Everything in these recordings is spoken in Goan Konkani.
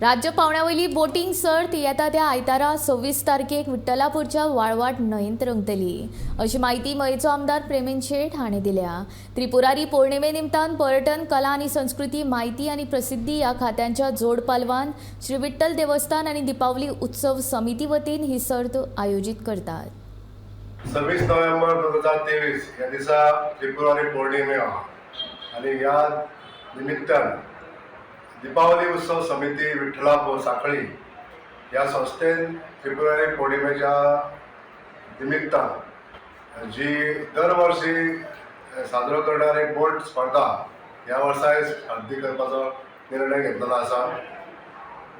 राज्य पावंड्या वयली बोटींग सर्त येता त्या आयतारा 26 तारखेक विठ्ठलापूरच्या वाळवाट न्हंयेंत रंगतली, अशी म्हायती मयेचो आमदार प्रेमेंद शेट हाणें दिल्या. त्रिपुरारी पौर्णिमे निमतान पर्यटन, कला आनी संस्कृती, म्हायती आनी प्रसिद्धी ह्या खात्यांच्या जोड पालवान श्री विठ्ठल देवस्थान आनी दिपावली उत्सव समिती वतीन ही सर्त आयोजीत करतात. 26 नोव्हेंबर 2023 ह्या दिसा त्रिपुरारी पौर्णिमे आहा आनी ह्या निमित्तान दिपावली उत्सव समिती, विठ्ठलापूर, साखळी ह्या संस्थेन त्रिपुरारी पौर्णिमेच्या निमित्तान जी दरवर्षी साजरो करणारी बोट स्पर्धा ह्या वर्साय सादरी करपाचो निर्णय घेतलेलो आसा.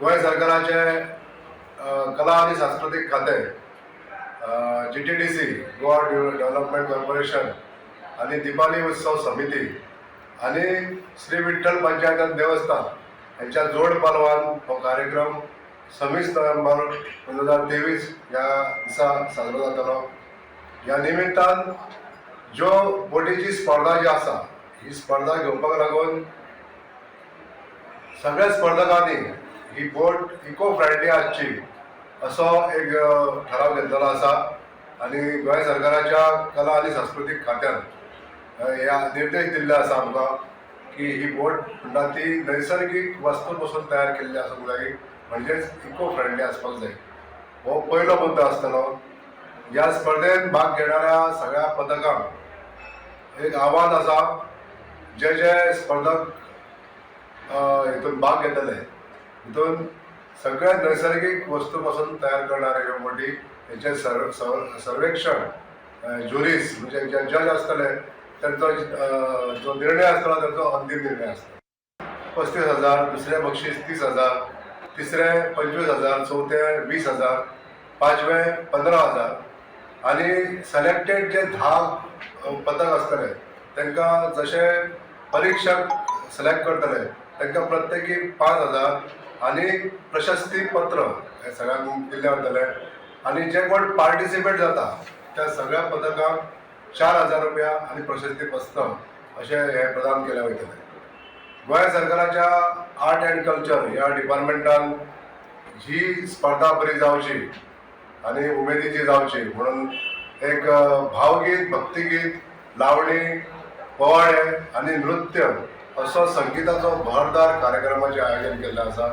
गोंय सरकाराचे कला आनी सांस्कृतीक खातें, जीटीडीसी, गोवा डेव्हलपमेंट कॉर्पोरेशन आनी दिपावली उत्सव समिती आनी श्री विठ्ठल पंचायत देवस्थान यांच्या जोड पालवान हो कार्यक्रम 26 नोव्हेंबर 2023 ह्या दिसा साजरो जातलो. ह्या निमित्तान ज्यो बोटीची स्पर्धा जी आसा, ही स्पर्धा घेवपाक लागून सगळ्या स्पर्धकांनी ही बोट इको फ्रेंडली आसची असो एक ठराव घेतलेलो आसा आनी गोंय सरकाराच्या कला आनी सांस्कृतीक खात्यान ह्या निर्देश दिल्ले आसा आमकां की ही बोट म्हणटा ती नैसर्गीक वस्तू पसून तयार केल्ली आसूंक जाय, म्हणजेच इको फ्रेंडली आसपाक जाय. हो पयलो मुद्दो आसतलो. ह्या स्पर्धेत भाग घेणाऱ्या सगळ्या पथकांक एक आव्हान आसा, जे जे स्पर्धक हितून भाग घेतले, हितून सगळ्या नैसर्गिक वस्तू पासून तयार करणारे ह्यो बोटी हेचें सर्वेक्षण ज्युरीस म्हणजे जे जज आसतले तेंचो जो निर्णय आसतलो, तेचो अंतीम निर्णय आसतलो. 35,000, दुसरें बक्षीस 30,000, तिसरें 25,000, चवथें 20,000, पांचवें 15,000 आनी सिलेक्टेड जे 10 पथक आसतले, तांकां जशे परीक्षक सिलेक्ट करतले, तांकां प्रत्येकी 5,000 आनी प्रशस्ती पत्र हे सगळ्यांक दिल्लें वतलें. आनी जे कोण पार्टिसिपेट जाता, त्या सगळ्या पथकांक 4,000 रुपया आनी प्रशस्ती पत्र अशें हें प्रदान केलें वयतलें. गोंय सरकाराच्या आर्ट अँड कल्चर ह्या डिपार्टमेंटान ही स्पर्धा बरी जावची आनी उमेदीची जावची म्हणून एक भावगीत, भक्तिगीत, लावणी, पोवाडे आनी नृत्य असो संगिताचो भरदार कार्यक्रमाचें आयोजन केल्लें आसा.